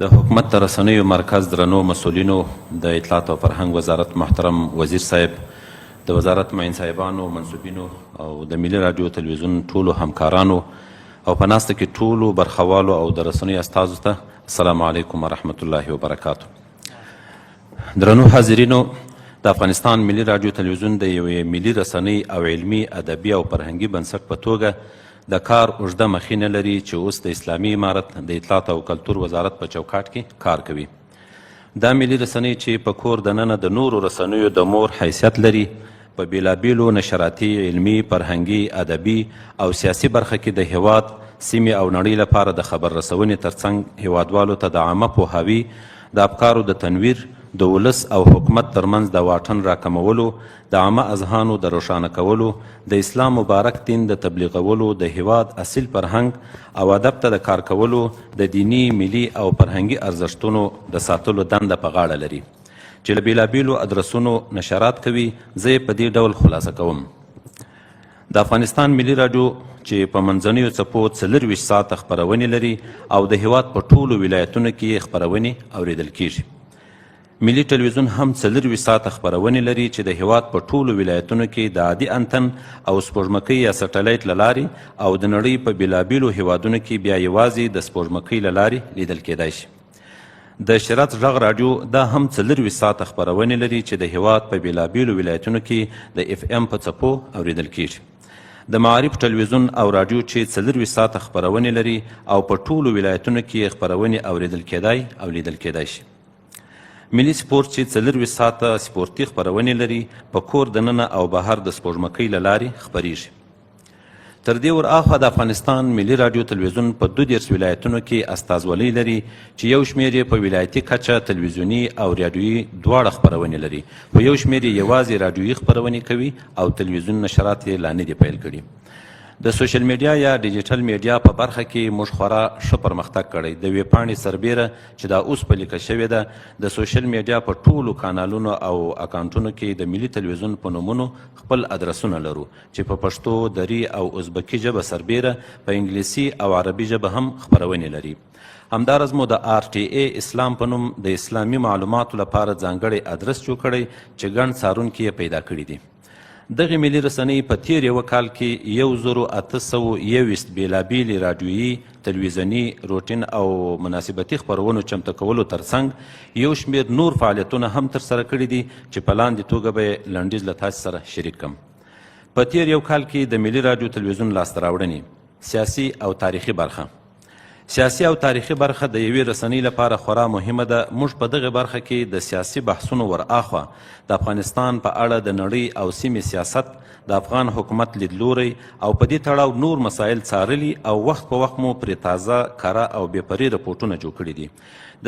د حکومت د رسنیو مرکز درنو مسؤلینو، د اطلاعات او فرهنګ وزارت محترم وزیر صاحب، د وزارت معین صاحبانو، منسوبینو او د ملي راډیو تلویزیون ټولو همکارانو او په ناسته کې ټولو برخوالو او د رسنیو استازو ته السلام علیکم ورحمت الله وبرکاتو. درنو حاضرینو، د افغانستان ملي راډیو تلویزیون د یوې ملي رسنۍ او علمي، ادبي او فرهنګي بنسټ په توګه د کار اوږده مخینه لري چې اوس د اسلامي امارت د اطلاعات او کلتور وزارت په چوکاټ کې کار کوي. دا ملي رسنۍ چې په کور دننه د نورو رسنیو د مور حیثیت لري، په بېلابېلو نشراتي، علمي، فرهنګي، ادبي او سیاسي برخه کې د هېواد، سیمې او نړۍ لپاره د خبر رسونې ترڅنګ هېوادوالو ته د عامه پوهاوي، د افکارو د تنویر، د ولس او حکومت ترمنځ د واټن راکمولو، د عامه اذهانو د روښانه کولو، د اسلام مبارک دین د تبلیغولو، د هېواد اصیل فرهنګ او ادب ته د کار کولو، د دیني، ملي او فرهنګي ارزښتونو د ساتلو دنده په غاړه لري چې له بېلابېلو ادرسونو نشرات کوي، زه یې په دې ډول خلاصه کوم. د افغانستان ملي راډیو چې په منځنیو څپو 24 ساعته خپرونې لري او د هېواد په ټولو ولایتونو کې یې خپرونې اورېدل کېږي. ملي ټلویزیون هم 24 ساعته خپرونې لري چې د هېواد په ټولو ولایتونو کې د عادي انتن او سپوږمکۍ یا سټلایټ له لارې او د نړۍ په بېلابېلو هېوادونو کې بیا یوازې د سپوږمکۍ له لارې لیدل کېدای شي. د شرط غږ راډیو دا هم 24 ساعته خپرونې لري چې د هېواد په بېلابېلو ولایتونو کې د اف ام په څپو اورېدل کېږي. د معارف ټلویزیون او راډیو چې 24 ساعته خپرونې لري او په ټولو ولایتونو کې یې خپرونې اورېدل کېدای او لیدل کېدای شي. ملي سپورت چې 24 ساعته سپورتي خپرونې لري، په کور دننه او بهر د سپوږمکۍ له لارې خپرېږي. تر دې ور اخوا د افغانستان ملي راډیو تلویزیون په 32 ولایتونو کې استازولۍ لري چې یو شمېر یې په ولایتي کچه تلویزیوني او راډیويي دواړه خپرونې لري، خو یو شمېر یې یوازې راډیويي خپرونې کوي او تلویزیون نشرات یې لا نه دي پیل کړي. د سوشل میډیا یا ډیجیټل میډیا په برخه کې موږ خورا ښه پرمختګ کړی. د ویبپاڼې سربیره چې دا اوس په لیکه شوې ده، د سوشل میډیا په ټولو کانالونو او اکاونټونو کې د ملي تلویزیون په نومونو خپل ادرسونه لرو چې په پښتو، دري او ازبکي ژبه سربیره په انګلیسي او عربي ژبه هم خپرونې لري. همداراز مو د آر ټي ای اسلام په نوم د اسلامي معلوماتو لپاره ځانګړی ادرس جوړ کړی چې ګڼ څارونکي یې پیدا کړي دي. دغې ملي رسنۍ په تېر یوه کال کې 1821 بېلابېلې راډیويي، تلویزیوني، روټین او مناسبتي خپرونو چمتو کولو ترڅنګ یو شمېر نور فعالیتونه هم ترسره کړي دي چې په لاندې توګه به یې لنډیز له تاسې سره شریک کړم. په تېر یو کال کې د ملي راډیو تلویزیون لاسته راوړنې، سیاسي او تاریخي برخه. سیاسي او تاریخي برخه د یوې رسنۍ لپاره خورا مهمه ده. موږ په دغې برخه کې د سیاسي بحثونو ور اخوا د افغانستان په اړه د نړۍ او سیمې سیاست، د افغان حکومت لیدلوری او په دې تړاو نور مسایل څارلي او وخت په وخت مو پرې تازه، کره او بې پرې رپوټونه جوړ کړي دي.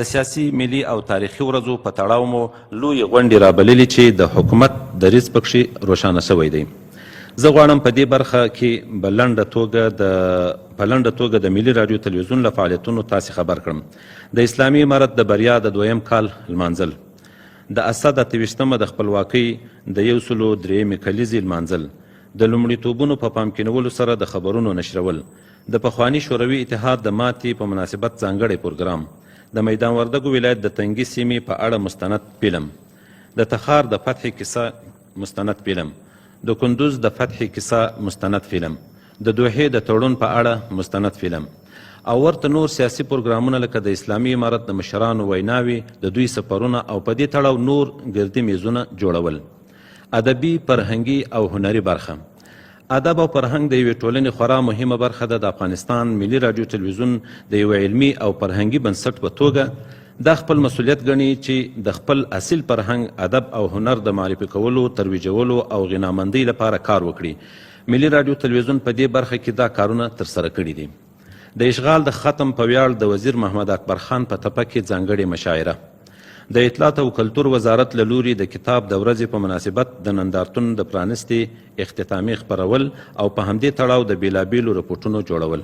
د سیاسي، ملي او تاریخي ورځو په تړاو مو لویې غونډې رابللي چې د حکومت دریځ پکښې روښانه شوی دی. زه غواړم په دې برخه کې به لنډه توګه د په لنډه توګه د ملي راډیو تلویزیون له فعالیتونو تاسې خبر کړم. د اسلامي امارت د بریا د دویم کال لمانځل، د اسد 28مه د خپلواکۍ د 103مې کلیزې لمانځل، د لومړیتوبونو په پام کې نیولو سره د خبرونو نشرول، د پخواني شوروي اتحاد د ماتې په مناسبت ځانګړی پروګرام، د میدان وردګو ولایت د تنګي سیمې په اړه مستند فلم، د تخار د فتحې کیسه مستند فلم، د کندوز د فتحې کیسه مستند فلم، د دوحې د تړون په اړه مستند فلم او ورته نور سیاسي پروګرامونه لکه د اسلامي امارت د مشرانو ویناوې، د دوی سفرونه او په دې تړاو نور ګردي میزونه جوړول. ادبي، فرهنګي او هنري برخه. ادب او فرهنګ د یوې ټولنې خورا مهمه برخه ده. د افغانستان ملي راډیو تلویزیون د یوه علمي او فرهنګي بنسټ په توګه دا خپل مسؤلیت ګڼي چې د خپل اصیل فرهنګ، ادب او هنر د معرفي کولو، ترویجولو او غنامندۍ لپاره کار وکړي. ملي راډیو تلویزیون په دې برخه کې دا کارونه ترسره کړي دي. د اشغال د ختم په ویاړ د وزیر محمد اکبر خان په تپه کې ځانګړې مشاعره، د اطلاعات او کلتور وزارت له لوري د کتاب د ورځې په مناسبت د نندارتون د پرانستې اختتامې خپرول او په همدې تړاو د بېلابېلو رپوټونو جوړول.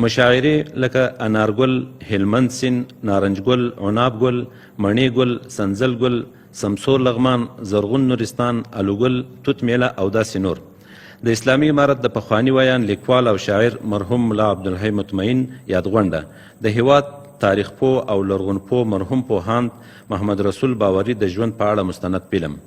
مشاعرې لکه انارګل، هلمند سیند، نارنج ګل، عناب ګل، مڼې ګل، سنځل ګل، سمسور لغمان، زرغون نورستان، الوګل، توت میله او داسې نور. د اسلامي امارت د پخواني ویاند، لیکوال او شاعر مرحوم ملا عبدالحی مطمئن یادغونډه، د هیواد تاریخ پوه او لرغون پوه مرحوم پوهاند محمد رسول باوري د ژوند په اړه مستند فلم،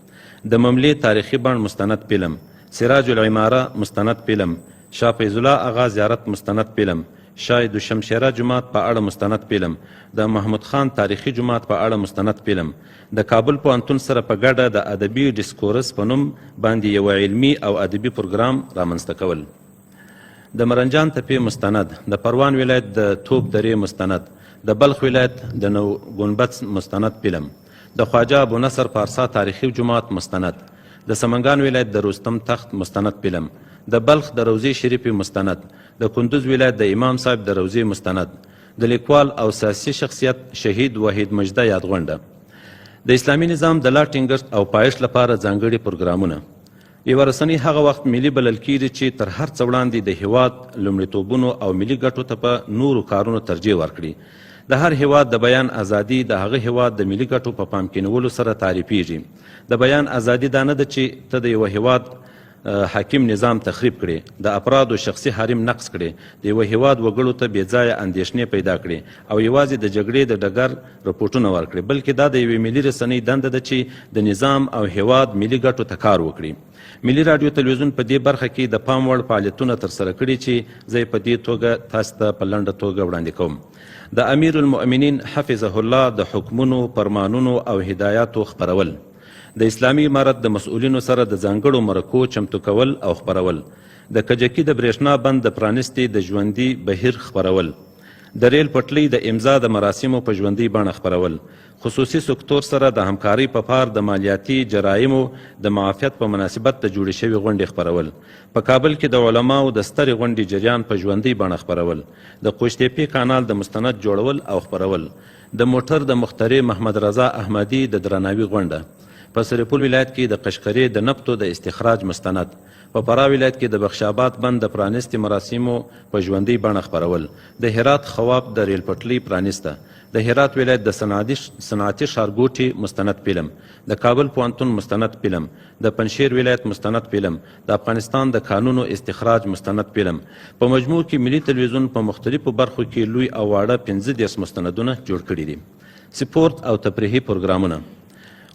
د مملې تاریخي بڼ مستند فلم، سراج العماره مستند فلم، شاه فیض الله اغا زیارت مستند فلم، شاه دوشمشیره جومات په اړه مستند فلم، د محمود خان تاریخي جومات په اړه مستند فلم، د کابل پوهنتون سره په ګډه د ادبي ډسکورس په نوم باندې یوه علمي او ادبي پروګرام رامنځته کول. د مرنجان تپې مستند، د پروان ولایت د توپ درې مستند، د بلخ ولایت د نو ګنبد مستند فلم، د خواجه ابو نصر پارسا تاریخي جومات مستند، د سمنګان ولایت د رستم تخت مستند فلم، د بلخ د روضې شریفې مستند، د کندوز ولایت د امام صاحب د روضې مستند، د لیکوال او سیاسي شخصیت شهید وحید مژده یادغونډه. د اسلامي نظام د لا ټینګښت او پایښت لپاره ځانګړي پروګرامونه. یوه رسنۍ هغه وخت ملي بلل کېږي چې تر هر څه وړاندې د هېواد لومړیتوبونو او ملي ګټو ته په نورو کارونو ترجیح ورکړي. د هر هېواد د بیان ازادي د هغه هېواد د ملي ګټو په پام کې نیولو سره تعریفېږي. د بیان ازادي دا نه ده چې ته د یوه هېواد حاکم نظام تخریب کړې، د افرادو شخصي حریم نقض کړې، د یوه هېواد وګړو ته بې ځایه اندېښنې پیدا کړې او یوازې د جګړې د ډګر رپوټونه ورکړي، بلکې دا د یوې ملي رسنۍ دنده ده چې د نظام او هېواد ملي ګټو ته کار وکړي. ملي راډیو تلویزیون په دې برخه کې د پام وړ فعالیتونه ترسره کړي چې زه یې په دې توګه تاسې ته په لنډه توګه وړاندې کوم. د امیر المؤمنین حفظه الله د حکمونو، فرمانونو او هدایاتو خپرول. د اسلامي امارت د مسؤلینو سره د ځانګړو مرکو چمتو کول او خپرول. د کجکي د برېښنا بند د پرانیستې د ژوندي بهیر خپرول. د ریل پټلۍ د امضا د مراسمو په ژوندۍ بڼه خپرول. خصوصي سکتور سره د همکارۍ په پار د مالیاتي جرایمو د معافیت په مناسبت د جوړې شوې غونډې خپرول. په کابل کې د علماوو د سترې غونډې جریان په ژوندۍ بڼه خپرول. د قوشتېپې کانال د مستند جوړول او خپرول. د موټر د مخترع محمد رضا احمدي د درناوي غونډه. په سرپل ولایت کې د قشقرې د نفتو د استخراج مستند. په فراه ولایت کې د بخش آباد بند د پرانیستې مراسمو په ژوندۍ بڼه خپرول. د هرات خواف د ریل پټلۍ پرانیسته. د هرات ولایت د صنعتي ښارګوټي مستند فلم. د کابل پوهنتون مستند فلم. د پنجشیر ولایت مستند فلم. د افغانستان د کانونو استخراج مستند فلم. په مجموع کې ملي تلویزیون په مختلفو برخو کې لوی او واړه 35 مستندونه جوړ کړي دي. سپورت او تفریحي پروګرامونه.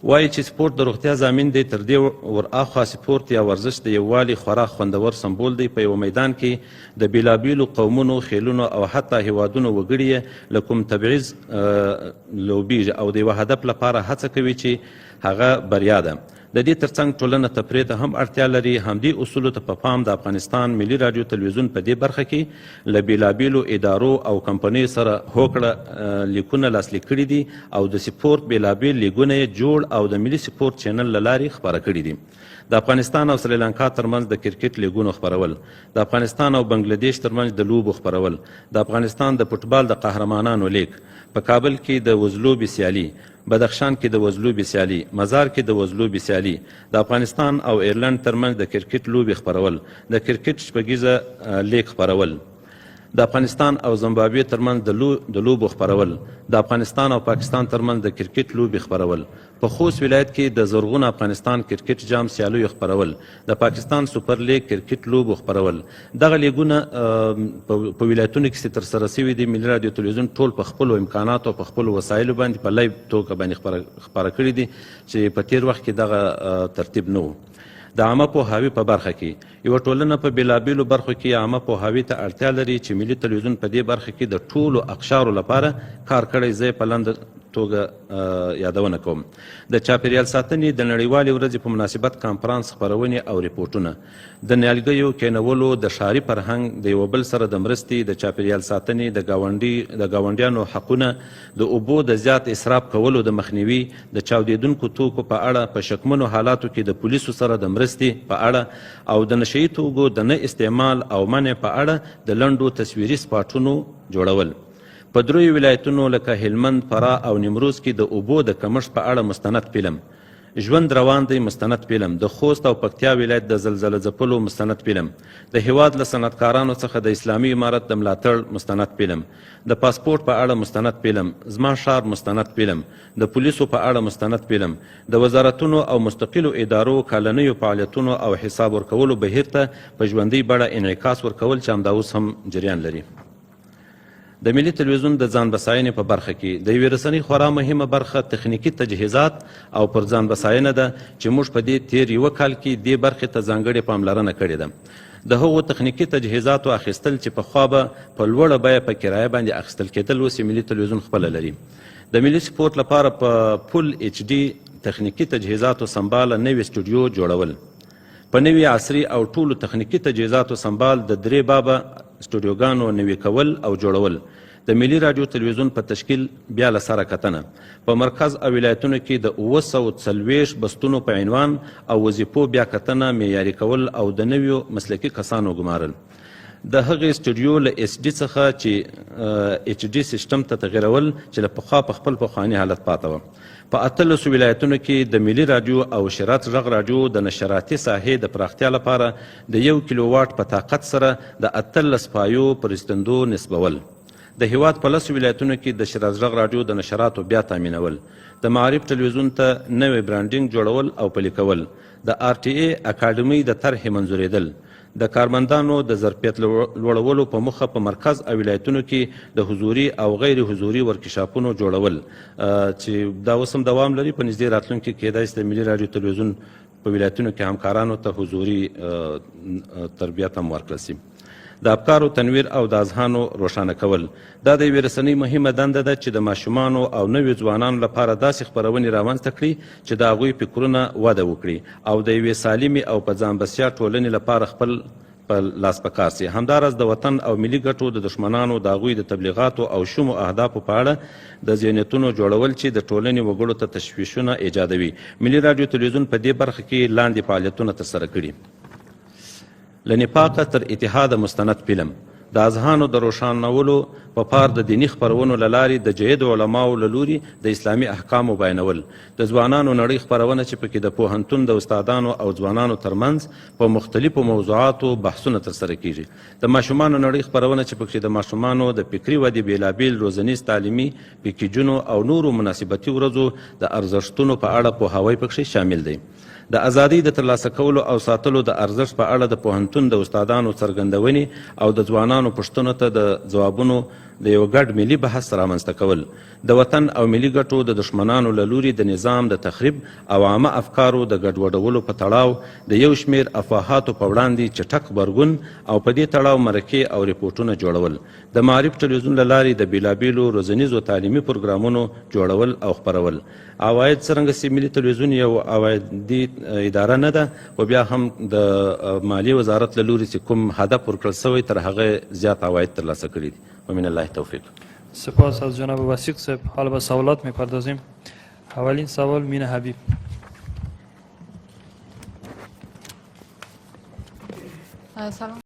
وایي چې سپورت د روغتیا ضامن دی. تر دې ور اخوا سپورت یا ورزش د یووالي خورا خوندور سمبول دی. په یوه میدان کې د بېلابېلو قومونو، خېلونو او حتی هېوادونو وګړي یې له کوم تبعیض لوبېږي او د یوه هدف لپاره هڅه کوي چې هغه بریا ده. د دې ترڅنګ ټولنه تفریح ته هم اړتیا لري. همدې اصولو ته په پام د افغانستان ملي راډیو تلویزیون په دې برخه کې له بېلابېلو ادارو او کمپنیو سره هوکړه لیکونه لاسلیک کړي دي او د سپورت بېلابېل لیګونه یې جوړ او د ملي سپورت چینل له لارې خپاره کړي دي. د افغانستان او سریلانکا ترمنځ د کرکټ لیګونو خپرول، د افغانستان او بنګلادیش ترمنځ د لوبو خپرول، د افغانستان د فوټبال د قهرمانانو لیګ، په کابل کې د وزلوبې سیالي، بدخشان کې د وزلوبې سیالي، مزار کې د وزلوبې سیالي، د افغانستان او ایرلنډ ترمنځ د کرکټ لوبې خپرول، د کرکټ شپږیزه لیګ خپرول، د افغانستان او زمبابوې ترمنځ د لوبو خپرول، د افغانستان او پاکستان ترمنځ د کرکټ لوبې خپرول، په خوست ولایت کې د زرغون افغانستان کرکټ جام سیالیو خپرول، د پاکستان سوپر لیګ کرکټ لوبو خپرول. دغه لیګونه په ولایتونو کې چې ترسره شوي دي، ملي راډیو تلویزیون ټول په خپلو امکاناتو او په خپلو وسایلو باندې په لایو توګه باندې خپاره کړي دي چې په تیر وخت کې دغه ترتیب نه و. د عامه پوهاوي په برخه کې یوه ټولنه په بېلابېلو برخو کې عامه پوهاوي ته اړتیا لري چې ملي تلویزیون په دې برخه کې د ټولو اقشارو لپاره کار کړی. زه یې په لنډه توګه یادونه کوم. د چاپېریال ساتنې د نړیوالې ورځې په مناسبت کانفرانس خپرونې او رپوټونه، د نیالګیو کینولو، د ښاري فرهنګ، د یوه بل سره د مرستې، د چاپېریال ساتنې، د ګاونډیانو حقونه، د اوبو د زیات اسراف کولو د مخنیوي، د چاودېدونکو توکو په اړه په شکمنو حالاتو کې د پولیسو سره د مرستې په اړه او د نشه یي توکو د نه استعمال او منع په اړه د لنډو تصویري سپاټونو جوړول. په دریو ولایتونو لکه هلمند، فراه او نیمروز کې د اوبو د کمښت په اړه مستند فلم، ژوند روان دی مستند فلم، د خوست او پکتیا ولایت د زلزله ځپلو مستند فلم، د هیواد له صنعتکارانو څخه د اسلامي امارت د ملاتړ مستند فلم، د پاسپورت په اړه مستند فلم، زما ښار مستند فلم، د پولیسو په اړه مستند فلم، د وزارتونو او مستقلو ادارو کلنیو فعالیتونو او حساب ورکولو بهیر ته په ژوندۍ بڼه انعکاس ورکول چې همدا اوس هم جریان لري. د ملي تلویزیون د ځان بساینې په برخه کې د یوې رسنۍ خورا مهمه برخه تخنیکي تجهیزات او پر ځان بساینه ده چې موږ په دې تېر یوه کال کې دې برخې ته ځانګړې پاملرنه کړې ده. د هغو تخنیکي تجهیزاتو اخیستل چې پخوا به په لوړه بیه په کرایه باندې اخیستل کېدل، اوس یې ملي تلویزیون خپله لري. د ملي سپورت لپاره په فول ایچ ډي تخنیکي تجهیزاتو سمباله نوې سټوډیو جوړول. په نوي عصري او ټولو تخنیکي تجهیزاتو سمبال د درې بابه سټوډیوګانو نوي کول او جوړول، د ملي راډیو تلویزیون په تشکیل بیا له سره کتنه، په مرکز او ولایتونو کې د 740 بستونو په عنوان او وظیفو بیا کتنه، معیاري کول او د نویو مسلکي کسانو ګمارل. د هغې سټوډیو له ایس ډي څخه چې ایچ ډي سیسټم ته تغیرول چې له پخوا په خپل پخواني حالت پاته وه. په 18 ولایتونو کې د ملي راډیو او شرات غږ راډیو د نشراتي ساحې د پراختیا لپاره د 1 کیلو واټ په طاقت سره د 18 پایو پر استندو نصبول. د هیواد په 10 ولایتونو کې د شراز غږ راډیو د نشراتو بیا تامینول. د معارف ټلویزیون ته نوی branding جوړول او پلي کول. د آر ټي ای اکاډمۍ د طرحې منظورېدل. د کارمندانو د ظرفیت لوړولو په موخه په مرکز او ولایتونو کې د حضوري او غیر حضوري ورکشاپونو جوړول چې دا اوس هم دوام لري. په نږدې راتلونکي کې کېدای شي د ملي راډیو تلویزیون په ولایتونو کې همکارانو ته حضوري تربیت هم ورکړل شي. د افکارو تنویر او د اذهانو روښانه کول دا د یوې رسنۍ مهمه دنده ده چې د ماشومانو او نویو ځوانانو لپاره داسې خپرونې رامنځته کړي چې د هغوی فکرونه وده وکړي او د یوې سالمې او په ځان بسیا ټولنې لپاره خپل په لاس په کار سي. همداراز د وطن او ملي ګټو د دښمنانو د هغوی د تبلیغاتو او شومو اهدافو په اړه د ذهنیتونو جوړول چې د ټولنې وګړو ته تشویشونه ایجادوي. ملي راډیو تلویزیون په دې برخه کې لاندې فعالیتونه ترسره کړي. له نفاقه تر اتحاده مستند فلم، د اذهانو د روښانولو په پار د دیني خپرونو له لارې د جیدو علماو له لوري د اسلامي احکامو بیانول، د ځوانانو نړۍ خپرونه چې پکې د پوهنتون د استادانو او ځوانانو ترمنځ په مختلفو موضوعاتو بحثونه ترسره کیږي، د ماشومانو نړۍ خپرونه چې پکې د ماشومانو د فکري ودې بېلابېل روزنیز تعلیمي پیکیجونو او نورو مناسبتي ورځو د ارزښتونو په اړه پوهاوی پکې شامل دی. د ازادۍ د ترلاسه کولو او ساتلو د ارزښت په اړه د پوهنتون د استادانو څرګندونې او د ځوانانو پوښتنو ته د ځوابونو د یو ګډ ملي بحث رامنځته کول، د وطن او ملي ګټو د دښمنانو له لوري د نظام د تخریب او عامه افکارو د ګډوډولو په تړاو د یو شمېر افواهاتو په وړاندې چټک غبرګون او په دې تړاو مرکې او رپوټونه جوړول، د معارف ټلویزیون له لارې د بېلابېلو روزنیزو تعلیمي پروګرامونو جوړول او خپرول. عواید څرنګه چې ملي تلویزیون یو عوایدي اداره نه ده، خو بیا هم د مالیې وزارت له لوري چې کوم هدف ورکړل شوی تر هغه زیات عواید ترلاسه کړي دي. ومن الله توفیق. سپاس از جناب وثیق صاحب. حالا به سوالات میپردازیم. اولین سوال مینه حبیب. سلام.